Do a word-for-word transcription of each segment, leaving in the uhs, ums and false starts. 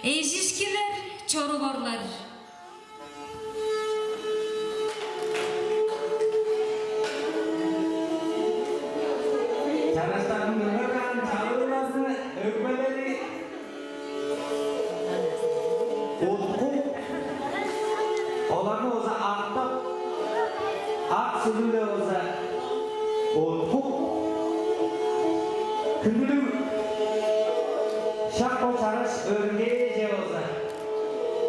Эжишкилер, чорук орлар. Чараштарның ынак чалыыларны өгбелери уткуп, оларны болза артап, ак сүлү-биле болза уткуп, хүндүлүг шак бо чараш өргээже болза,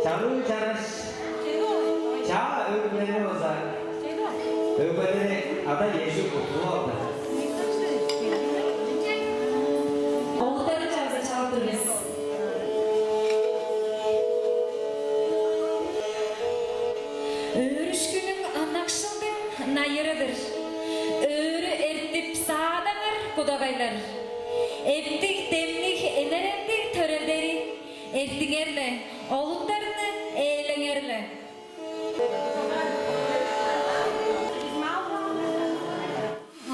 чалыы чараш чаа өгбелерни болза, өгбелери ада-иези уткуп алды. Олуттарын чагза чалып тур бис. Өөрүшкүнүң ынакшылдың найыры-дыр. Өөрү эртип саадаңар, кудагайлар. Эптиг, демниг, энереттиг төрелдери, эртиңер-ле, олуттарны ээлеңер-ле.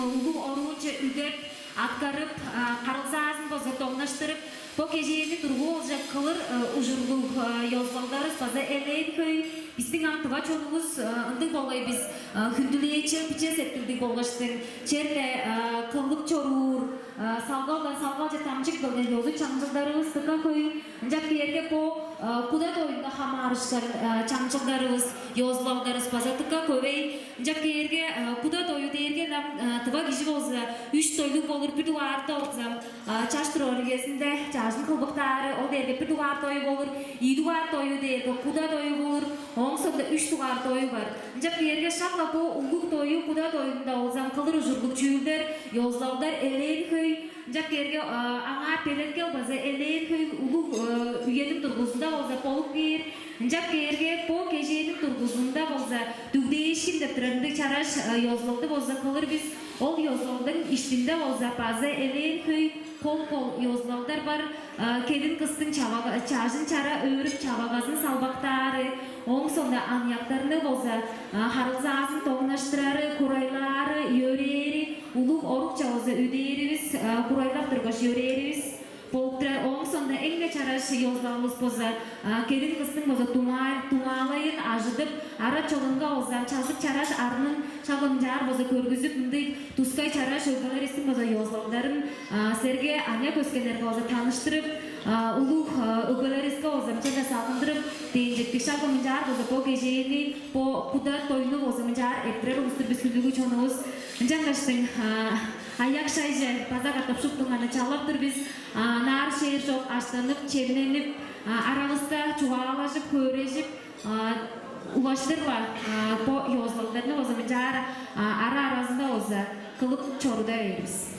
Улуг оруунче үдеп, аткарып, а, харылзаазын база доңнаштырып, бо кежээни тургу болча кылыр, э, ужурлуг, э, ёзулалдарывыс база элээн хөй. Бистиң ам тыва чонувус, э, ындыг болгай бис, э, хүндүлээчел, биче сеткилдиг болгаштың, черле, э, кылып чоруур, э, салгал-ла салгалче дамчып келген ёзу-чаңчылдарывыс дыка хөй. Ынчап кээрге бо, э, куда доюнга хамаарышкан, э, чаңчылдарывыс, ёзулалдарывыс база дыка көвей. Ынчап кээрге, э, куда дою дээрге-ле ам, э, тыва кижи болза, үш дойлуг болур, бир дугаарында болза, э, чаш турар үезинде чажын кылбыктаары, ол дээрге бир дугаар дою болур, ийи дугаар дою дээрге куда дою болур, ооң соонда үш дугаар дою бар. Ынчап кээрге шак-ла бо улуг дою, куда доюнда болза ам кылыр ужурлуг чүүлдер, ёзулалдар элээн хөй. Ынчап кээрге, а, аңаа белеткел база элээн хөй, улуг, э, үениң дургузунда болза болуп кээр. Ынчап кээрге, бо кежээниң дургузунда болза дүгдээшкин деп турар ындыг чараш, э, ёзулалды болза кылыр бис. Ол ёзулалдың иштинде болза база элээн хөй кол-кол ёзулалдар бар. Э, келин кыстың чавага-, чажын чара өөрүп, чавагазын салбактаары, ооң соонда аныяктарны болза, э, харылзаазын доңнаштырары, курайлаары, йөрээри, улуг орукче болза үдээривис, э, курайлап тургаш йөрээривис болуп турар. Ооң соонда эң-не чараш ёзулалывыс болза, а, келин кыстың болза дуңаа-, дуңаалайын ажыдып, ара-чонунга болза чазык чараш арнын шак ынчаар болза көргүзүп, мындыг тускай чараш өгбелеривистиң болза ёзулалдарын, а, силерге, аныяк өскеннерге болза таныштырып, а, улуг, а, өгбелеривиске болза мынча-ла салгындырып, дээн чектиг шак ынчаар болза бо кежээни, бо куда доюну болза мынчаар эрттирер улус-тур бис, хүндүлүг чонувус. Ынчангаштың, а, аяк шайже база катап шуптуңарны чалап тур бис. А, ынаар шээр чок, аштанып, чемненип, а, аравыста чугаалажып, хөөрежип, а, улаштыр-ла, а, бо ёзулалдарны болза мынчаар, а, ара-аразында болза кылып чоруда бээр бис.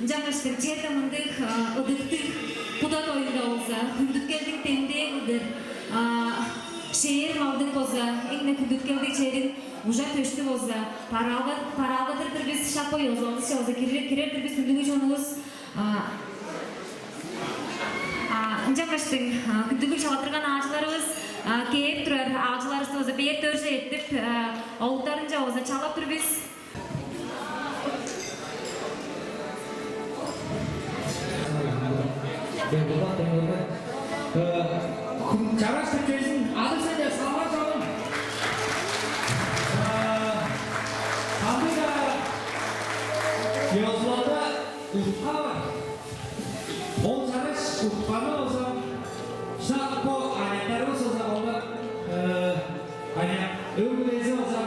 Ынчангаштың черле мындыг, а, ыдыктыг куда доюнда болза хүндүткелдиң демдээ кылдыр, а, шээр малдың болза эң-не хүндүткелдиг черин, ужа-төштү болза бараалга-, бараалгадыр-дыр бис, шак бо ёзулалывысче болза кирер, кирер-дир бис, хүндүлүг чонувус. А, а, ынчангаштың, а, хүндүлүг чалаттырган аалчыларывыс, а, кээп турар аалчыларывысты болза бээр дөрже эртип, а, олуттарынче болза чалап тур бис. Чараш деп чүвезин адыг сен-даа салган чогум. Кандыг-даа ёзулалда утка бар. Ол чараш утканы болза, шак бо аныяктарывыс болза, олар, э, аныяк өг-бүлези болза,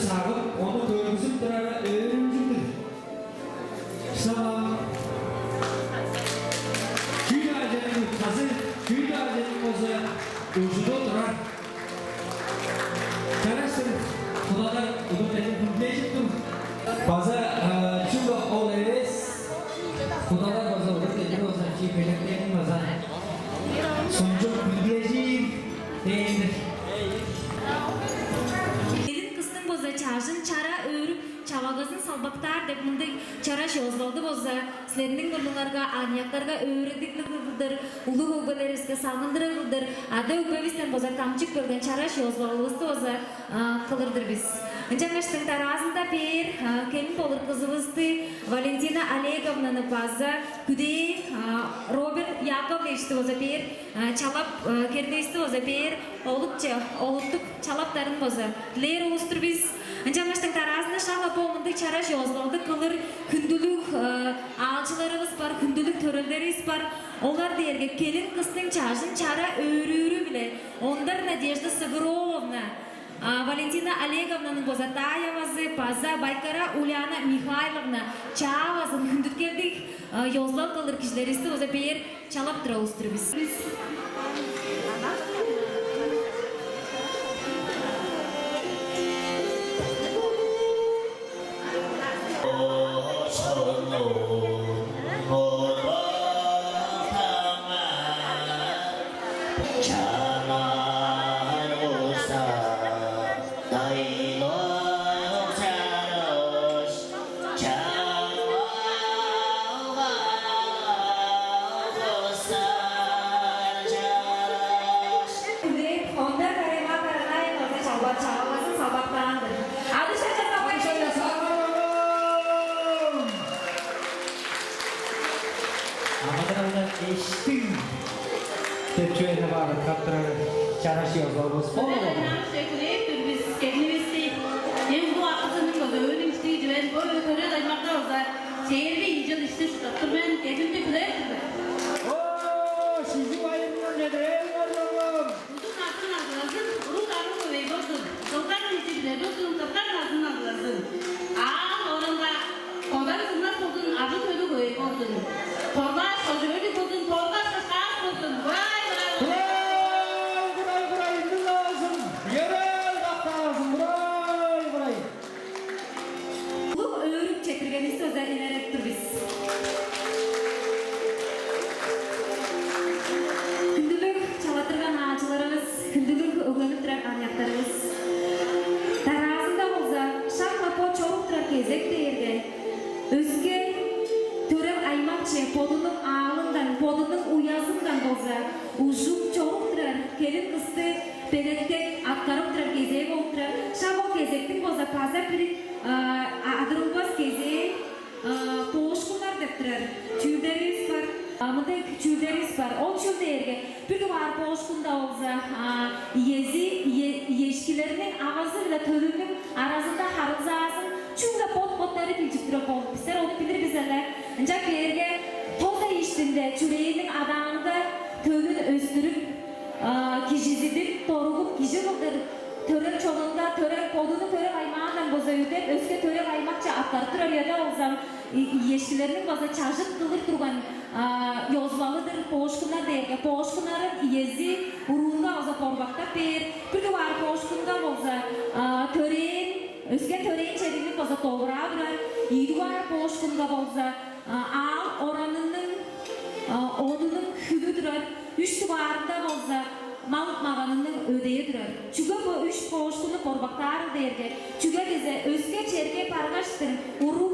сагып, ону көргүзүп турары өөрүнчүг-дүр. Шак ам чүү-даа черниң утказы, чүү-даа черниң болза ужуду турар. Чараштыр кудалар удур-дедир хүндүлежип тур. База, э, чүгле ол эвес, кудалар база удур-дедир болза, чи белектерин база сунчуп хүндүлежир дээн-дир. Келин кыстың база чажын чара өөрүп, чавагазын салбактаар деп мындыг чараш ёзулалды болза, силерниң мурнуңарга, аныяктарга өөредиглиг кылдыр, улуг өгбелеривиске салгындырар кылдыр, ада-өгбевистен болза дамчып келген чараш ёзулалывысты болза, а, кылыр-дыр бис. Ынчангаштың дараазында бээр келин болур кызывысты, Валентина Олеговнаны база күдээ Роберт Яковлевичти база бээр чалап, кердивисти база бээр олукче олуттуп чалаптарын база дилээр улус-тур бис. Ынчангаштың дараазында шак-ла бо мындыг чараш ёзулалды кылыр хүндүлүг аалчыларывыс бар, хүндүлүг төрелдеривис бар. Олар дээрге келин кыстың чажын чара өөрүүрү-биле Ондар Надежда Сыгырововна, Валентина Олеговнаның база таайавазы база Байкара Ульяна Михайловна чаавазын хүндүткелдиг ёзулал кылыр кижилеривисти база бээр чалап турар улус-тур бис. Хүлээп, Ондар Карема Каранаевназы чалбар чаалазын салбактаан-дыр. Адыша часап кайшылдыр. Амыдыралда эштиг деп чүвени бадыткап турар чараш ёзулалывыс болду. Хүлээп тур бис келинивисти. Эң улуг акызының база өөнүң иштиги чүвен бо төрел аймакта база чээрби ийи чыл ишти шудап тур мен. Келинди хүлээп тур мен. О, шижи байырыңар чедирээңер, оглум. Узун назын алгылазын, уруг-дарыы көвей болзун, кылган кижи биле болзун, кыпкан назын алгылазын. Аал оранга кодар сыннар болзун, ажы-төлү көвей болзун. Торлааш кожуп өлүг болзун, торгаш кышкаш болзун. Бурай, бурай, бурай, бурай, бурай, ындыг болзун. Йөрел кактаазын, бурай, бурай. Улуг өөрүп четтиргенивисти база илередип тур бис. Хүндүлүг чалаттырган аалчыларывыс, хүндүлүг өгленип турар аныяктарывыс. Дараазында болза, шак-ла бо чоруп турар кезек дээрге, өске төрел аймакче бодунуң аалындан, бодунуң уязындан болза, ужуп чоруп турар келин кысты белеткеп, аткарып турар кезээ болуп турар. Шак ол кезектиң болза база бир адырылбас кезээ, боошкуннар деп турар чүүлдеривис бар. Мындыг чүүлдеривис бар. Ол чүүл дээрге бир дугаар боошкунда болза, иези, иешкилерниң авазы-биле төлүнүң аразында харылзаазын чүгле бот-боттары билчип турар болуп, бистер ону билир бис але. Ынчап кээрге, тоза иштинде чүрээниң адаанда төлүн өстүрүп, кижизидип, доругуп, кижи кылдыр төрел чонунга, төрел бодунуң төрел аймаандан база үдеп, өске төрел аймакче аткарып турар үеде болза, иешкилерниң база чажыт кылыр турган ёзулалы-дыр боошкуннар дээрге. Боошкуннарның иези уруунга база борбактап бээр. Бир дугаар боошкунга болза төрээн, өске төрээн чедиглиг база довураа турар. Ийи дугаар боошкунга болза аал оранының одунуң хүлү турар. Үш дугаарында болза мал-маганының өдээ турар. Чүге бо үш боошкунну борбактаарыл дээрге, чүге дизе өске черге баргаштың уруг,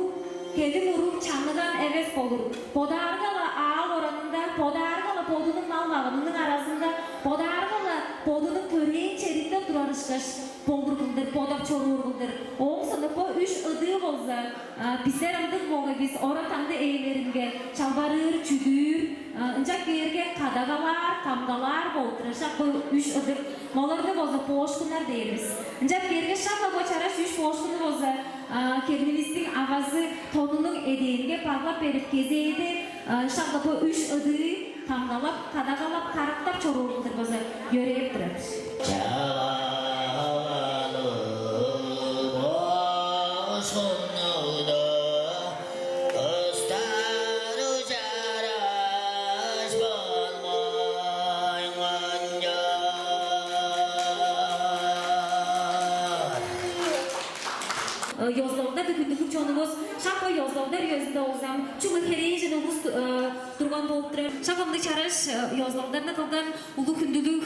келин уруг чанныган эвес болур. Бодаарга-ла аал оранында, бодаарга-ла бодунуң мал-маганының аразында, бодаарга-ла бодунуң төрээн черинде турар ышкаш болур кылдыр, бодап чоруур кылдыр. Ооң соонда бо үш ыдыы болза, бистер ындыг болгай бис, ора-таңды ээлеринге чалбарыыр, чүдүүр, ынчап кээрге кадагалаар, камгалаар болуп турар. Шак бо үш ыдык, оларны болза боошкуннар дээр бис. Ынчап кээрге шак-ла бо чараш үш боошкунну болза келинивистиң авазы тонунуң эдээнге баглап берип, кезээде шак-ла бо үш ыдыы камгалап, кадагалап, карактап чоруур кылдыр база йөрээп турар. Чавалыг бошкуннуг-даа ыстары чараш болбайн канчаар. Ёзулалдар деп хүндүлүг чонувус, шак бо ёзулалдар үезинде болза, чүгле херээжен улус турган болуп турар. Шак ындыг чараш ёзулалдарны кылган улуг хүндүлүг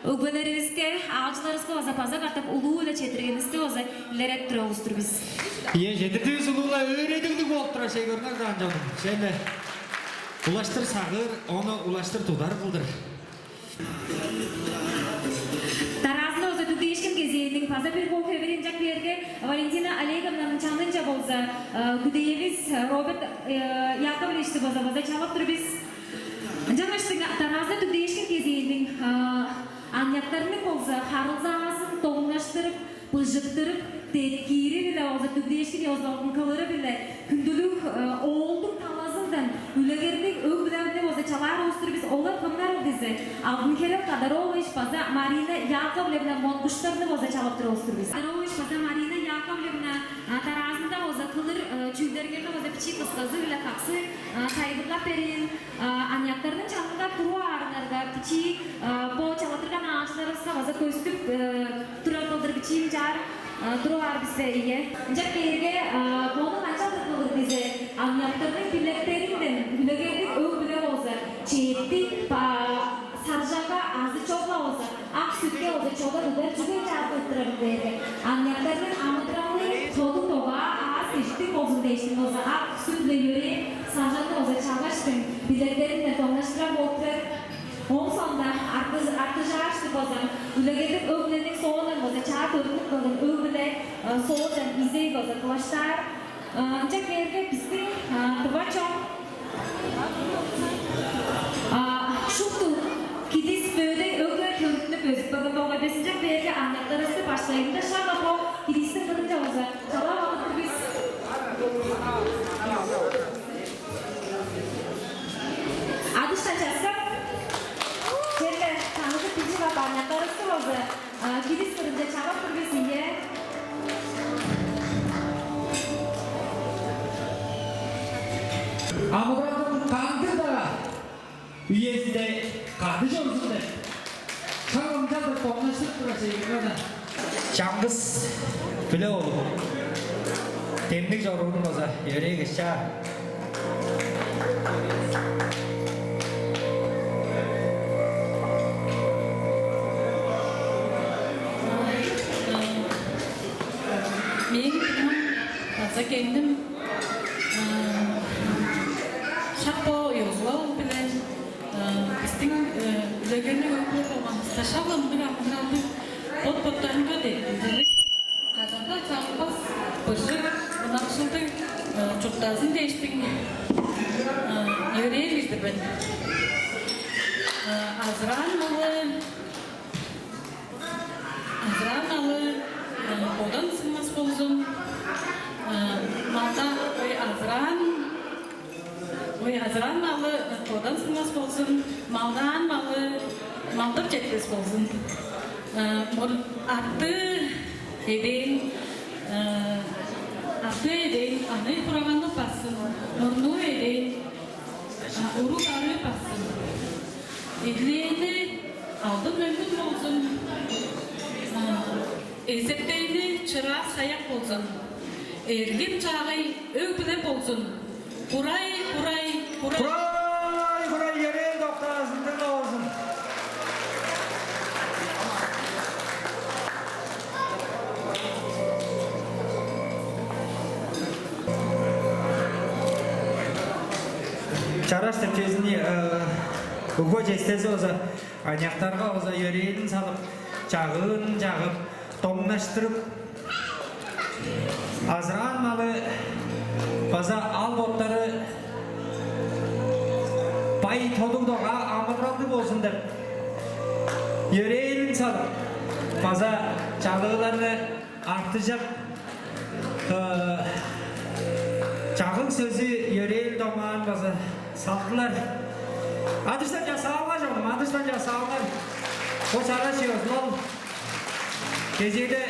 өгбелеривиске, аалчыларывыска база база катап улуу-биле четтиргенивисти база илередип турар улус-тур бис. Ийе, четтирдивис улуу-ла, өөредиглиг болуп турар, шей көрүңер даан, чонум. Шейле улаштыр сагыыр, ону улаштыр тудар кылдыр. Дараазында болза дүгдээшкин кезээниң база бир бо хевиринчек биерге Валентина Олеговнаның чанынча болза, э, күдээвис, э, Роберт, э, Яковлевичти база база чалап тур бис. Ынчангаштың дараазында дүгдээшкин кезээниң, э, аныяктарның болза харылзаазын доңнаштырып, быжыктырып, деткиири-биле болза дүгдээшкин ёзулалдың кылыры-биле хүндүлүг, э, оолдуң талазындан үлегерлиг өг-бүлени болза чалаар улус-тур бис. Олар кымнар ол дизе, Алдын-Херел Кадарович база Марина Яковлевна Монгуштарны болза чалап тур улус-тур бис. Кадарович база Марина Яковлевна, а, дараазында болза кылыр, э, чүүлдерге болза бичии кысказы-биле каксы, а, тайылбырлап бериин. А, аныяктарның чанында туруп аарыңарга бичии, а, бо чалаттырган аалчыларывыска база көстүп, э, турар кылдыр бичиим чаар, а, туруп аар бис бе, ийе. Ынчап кээрге, а, бону канчалдыр кылыр дизе, аныяктарның билеттеринден үлегерлиг өг-бүле болза, чептик, ба, саржага азы чок-ла болза, ак сүтке болза чода ыдар чүге чаап кылып турарыл дээрге, аныяктарның амыдыралы тодуг-догаа, аас-иштиг болзун дээштиң болза, ак сүт-биле йөрээн саржаны болза чалгаштың билеттеринден доңнаштырар болуп турар. Ооң соонда арты-, артыжааштыг болза, үлегерлиг өг-бүлениң соондан болза чаа төрүттүнүп калган өг-бүле, э, соондан изей болза кылаштаар. Ынча кээрге бистиң, а, тыва чон, а, шупту кидис бөөдей өглер төрүттүнүп өзүп келген болгай бис. Ынча кээрге аныяктарывысты баштайында шак-ла бо кидистиң кырынче болза чалап алыр бис. Адыштан часкап, черле таныжып билчип ап аныяктарывысты болза, а, кидис кырынче чалап тур бис, ийе. Амыдыралдың кандыг-даа үезинде кады чорзун деп, шак ынчалдыр доңнаштырып турар чедип каан. Чаңгыс биле болуп, демниг чоруурун база йөрээш, чаа. Мээң дуңмам база кеңним, э, шак бо ёзулал-биле, э, бистиң, э, үлегерлиг өг-бүле болганывыста, шак ындыг амыдыралды бот-боттарынга деткиилдиг, кадарда чагылбас быжыг, ынакшылдыг, э, чурттазын дээштиң, э, йөрээр-дир мен. Э, азыраан малы, азыраан малы, э, бодан сыңмас болзун. Э, малда, ой, азыраан, ой, азыраан малы, э, бодан сыңмас болзун. Малдаан малы малдап четпес болзун. Э, мур-, арты эдээн, э, арты эдээн аны хураганнап бассын. Мурнуу эдээн, а, уруг-дарыы бассын. Эдилээни алдын-мөңгүн болзун. А, эзертээни чыраа-саяк болзун. Эргим-чаагай өг-бүле болзун. Курай, курай, курай. Курай, курай, йөрээл доктаазын, дыңна болзун. Чараш деп чезин, э, угба честези болза, аныяктарга болза йөрээлин салып, чагыын чагып, доңнаштырып, азыраан малы база ал боттары бай, тодуг-догаа, амыдыралдыг болзун деп, йөрээлин салып, база чалыыларны артыжап, э, чагыг сөзү, йөрээл домаан база салдылар. Адыштан часкаалыңар, чонум, адыштан часкаалыңар. Бо чараш ёзулал кезээде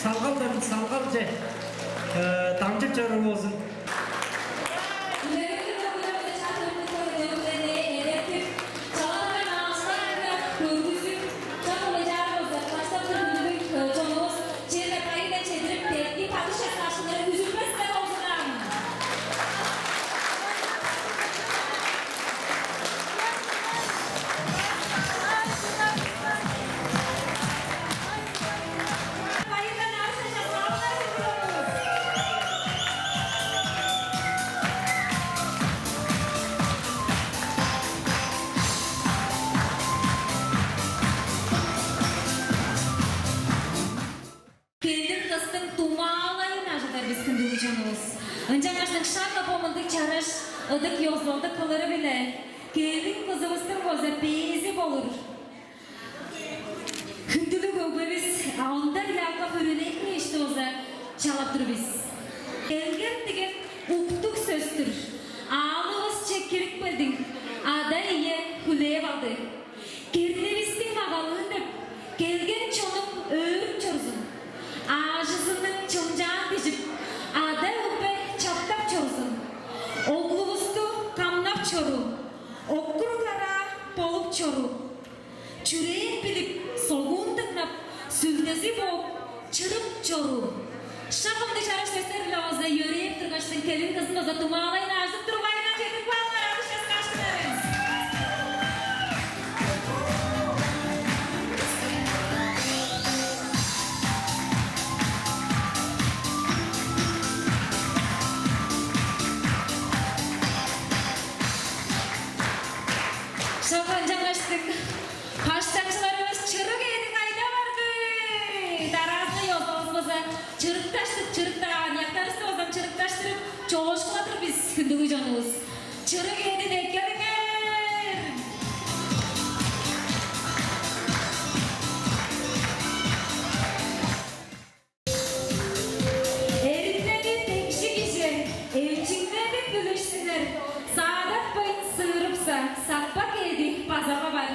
салгалдан салгалче, э, дамчып чоруур болзун. Черле байы-биле чедирип, дерт-, и падыш часкаашкыннары үзүлбес-ле болзун ам. Байырдан алгыш часкаалыңар кылдырыңар. Шак-ла бо мындыг чараш ыдык ёзулалды кылыры-биле келин кызывыстың база бээзи болур. Хүндүлүг өгбевис, а ондар Яков Өрүнейниң ишти база чалап тур бис. Келген деген уктуг сөстүр. Аалывысче кирип келдиң, ада-ие хүлээп алды. Кирнивистиң магалыын деп, келген чонуң өөрүп чорзун. Аажызының чымчаан дижип, ада-өгбе чаптап чорзун. Оглувусту камнап чору, оккур-караа болуп чору. Чүрээн билип, согуун дыңнап, сүлдези бооп, чырып чору. Шак ындыг чараш сөстер-биле база йөрээп тургаштың, келин кызын база дуңмаалайн ажып турбайн, чедип каалыңар, адыш часкаашкыннарым. Шак ынчангаштың, баштакчыларывыс, чырык эъди кайда барды? Дараазында ёзулалывыс база чырыкташтып, чырыктаан, аныяктарывысты база чырыкташтырып, чоокшуладыр бис, хүндүлүг чонувус. Чырык эъдин эккелиңер! Эриндени дегжи кижи, эмчиңненип үлешсиннер, саадатпайн сыырыпса, сатпак эъди база-ла бар.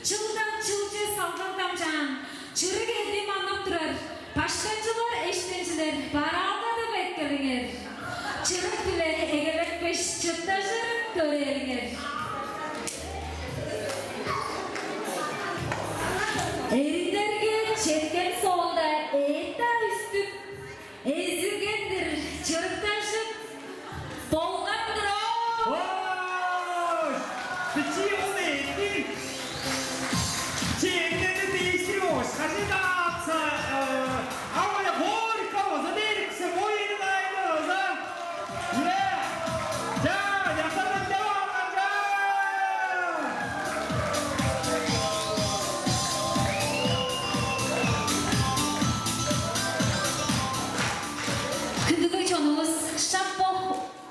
Чылдан чылче салгал дамчаан, чырык эъди манап турар, баштанчылар, эштенчилер, бараалгадып эккелиңер. Чырык-биле эгелепкеш, чыттажырын көрээлиңер. Эриндерге четкен соонда, эът-даа үстүп, эзирген-дир, чырыктажып болган-дыр оо! Ош! Бичии ол эъттиң чээннерни дээштирип, ош, кажедаатса, а оля горько база дээриксе, бо эринаайны база. Ийе! Чаа, чаптардан деп алган, чаа! Хүндүлүг чонувус, шак бо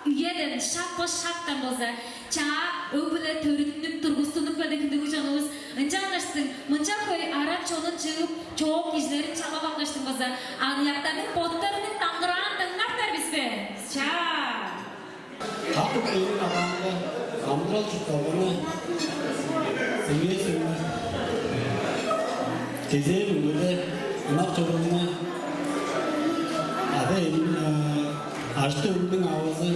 үеден, шак бо шактан болза, чаа өг-бүле төрүттүнүп, тургустунуп келди, хүндүлүг чонувус. Ынчангаштың мынча хөй арат чонун чыып, чоок кижилерин чалап алгаштың болза, аныяктарның боттарының даңгыраан дыңнап бер бис бе? Чаа! Катап ээн адаанга амыдырал чуртталганы сеңээ-сеңээ кезээ мөңгеде ынак чоругну ада-ием, ажы-төлүмнүң авазы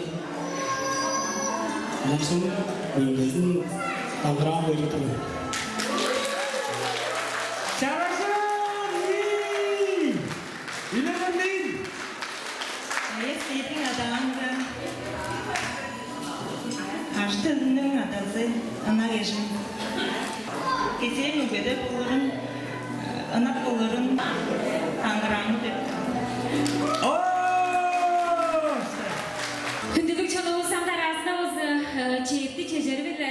Ынакшым мөңгезин даңгыраан берип тур мен. Чарашаан ийи! Үлегерлейн! Эвес, эдиң адаанда ажы-төлүмнүң адазы, ынак эжим. Кезээ мөңгеде болурун, ынак болурун даңгыраан деп. Оо! Хүндүлүг чонувус, ам дараазында база, э, чепти чежери-биле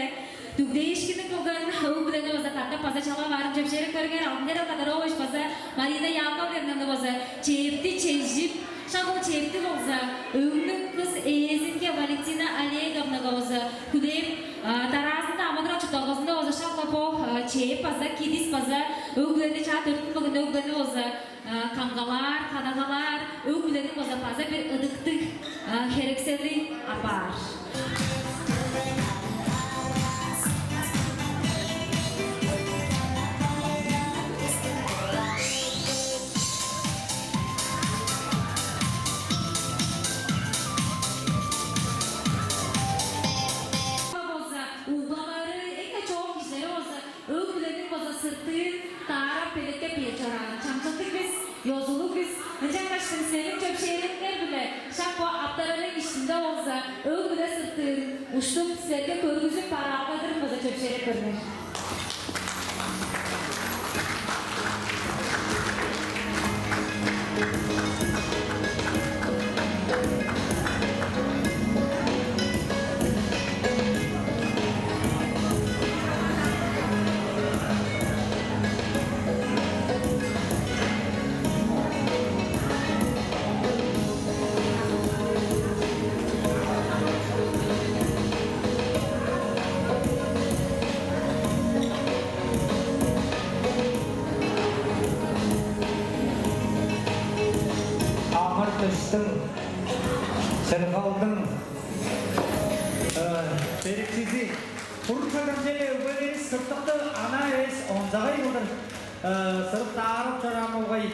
дүгдээшкинниг болган өг-бүлени база катап база чалап аарын чөпшээреп көрүңер. Алдын-Эре Кадарович база Марина Яковлевнаны база чепти чежип, шак ол чепти болза, өңнүң кыс ээзинге, Валентина Олеговнага база хүлээп, а, дараазында амыдырал чуртталгазында база шак-ла бо, а, чеп база, кидис база өг-бүлени, чаа төрүттүнүп келген өг-бүлени база, а, камгалаар, кадагалаар, өг-бүлениң база база бир ыдыктыг, а, херексели апаар. Болза, угбалары, эң-не чоок кижилери болза, өг-бүлениң база сыртыын даарап, белеткеп бээр чораан. Чамчылдыг бис, ёзулуг бис. Ынчангаштың силерниң чөпшээриңер-биле шак бо аптарының иштинде болза, өг-бүле сыртыын уштуп, силерге көргүзүп, бараалгадырын база чөпшээреп көрүңер. Сыргалдың, э, берикчизи. Бурун чагдан чеде өгбелери сыртыкты ана эвес онзагай кылдыр, э, сырыптаарып чораан болгай.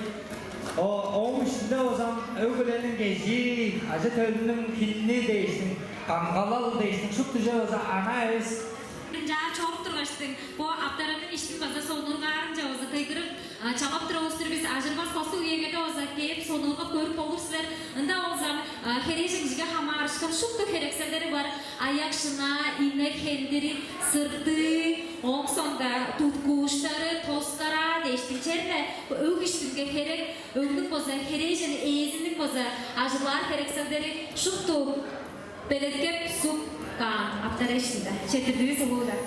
О, ооң иштинде болза өгбелерниң кежии, ажы-төлүнүң хинни дээштиң, камгалал дээштиң, шупту чүве болза ана эвес. Ынчаар чоруп тургаштың, бо аптараның иштин база сонургаарын чавазы кыйгырып, а, чамап тур улус-тур бис, ажырбас костуг үегеде база кээп сонуургап көрүп болур силер. Ында болза, а, херээжен кижиге хамаарышкан шупту херекселдери бар. Аяк-шынаа, инек хендири, сырдыы, ооң соонда туткууштары, тостараа дээштиң, черле өг иштинге херек, өгнүң база херээжен ээзиниң база ажыглаар херекселдери шупту белеткеп суп каан аптара иштинде. Четтирдивис улуу-даа.